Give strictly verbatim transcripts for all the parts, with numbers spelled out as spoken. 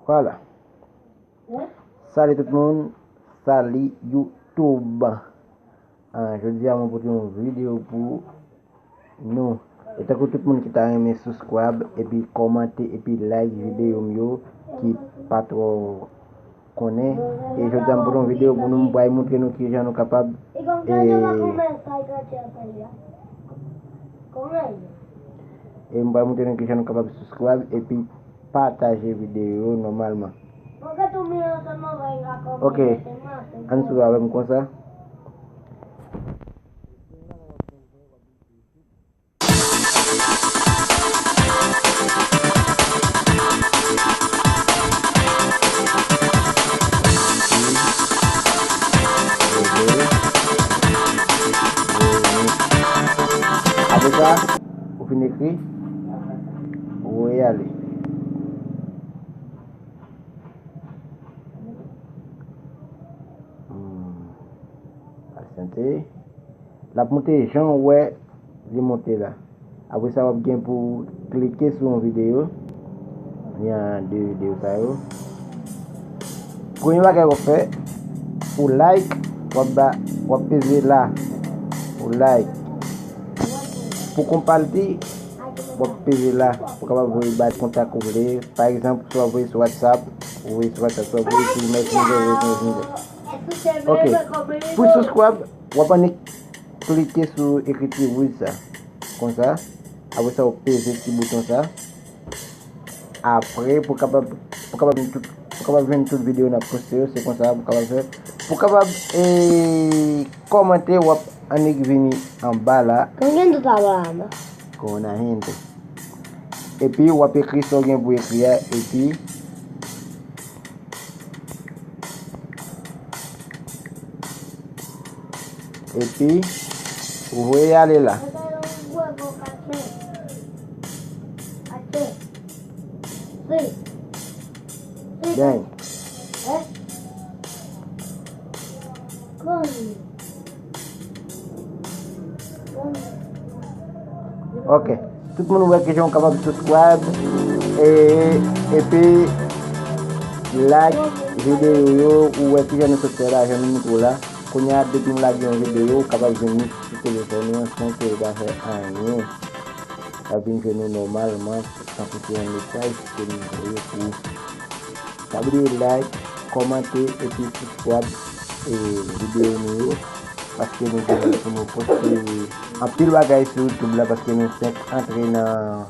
Vwala. Salut tout moun. Salut YouTube. Ah, jodi a mwen pote yon videyo pou nou. E tankou tout moun ki ta renmen subscribe epi kòmante epi like videyo m yo ki pa twò konnen. E jodi a m pote yon videyo pou nou, m pral montre nou kijan nou kapab e, e m pral montre nou kijan nou kapab subscribe epi pataje videyo yo nòmalman. Ok, ann swiv avè m konsa. Apre sa, ou fin ekri, ou voye ale. Hmm. Pasyante. L ap monte jan w wè li monte la. Apre sa, w ap gen pou w klike sou yon videyo. Gen de videyo sa yo. Premye bagay w ap fè, pou like, w ap ba, w ap peze la. Pou like. Pou konpati, w ap peze la. Pou kapab voye bay kontak ou vle. Pa egzanp, si w ap voye sou WhatsApp, ou voye sou WhatsApp, si w ap voye sou Messenger, ou voye sou Messenger. Ok. Pou subscribe, w ap annik klike sou ekriti wouj sa. Konsa. Apre sa, w peze ti bouton sa. Apre, pou kapab, pou kapab jwenn tout, pou kapab jwenn tout videyo n ap poste yo, se konsa pou kapab fè. Pou kapab, e, kòmante, w ap annik vini anba la. Con gente estaba hablando. Con una gente. Epi, w ap ekri sa w gen pou ekri a, epi Epi, ou voye ale la. Dang. Ok. Tout moun wè kijan w kapab subscribe e, epi like videyo yo, ou wè kijan nou sot fè lajan nou montre w la. Kounye a, depi m lage yon videyo, ou kapab jwenn li sou telefòn ou an san ke ou pa fè anyen. L ap vin jwenn ou nòmalman, tankou se yon mesaj ke nou voye pou ou. Pa bliye like, kòmante epi subscribe e videyo nou yo, paske nou gen pou nou poste anpil bagay sou YouTube la, paske nou fenk antre nan,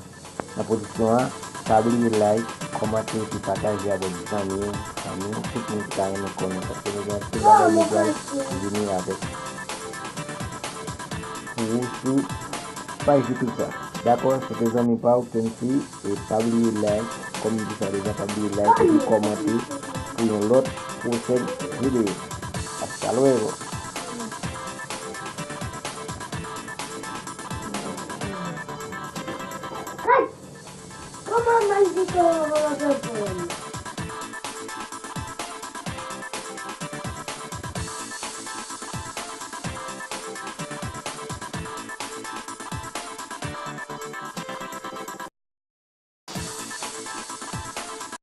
nan pwodiksyon an. Pa bliye like, kòmante epi pataje avèk zanmi w, fanmi w, tout moun ki ta renmen konnen, paske nou gen anpil bagay nou pral vini avèk pou ou sou paj YouTube sa. Dakò, se te zanmi pa w, Kency, e pa bliye like, kòm m di sa deja, pa bliye like epi kòmante pou yon lòt pwochèn videyo. Hasta luego. Kòman maldito yo vòlò telefòn?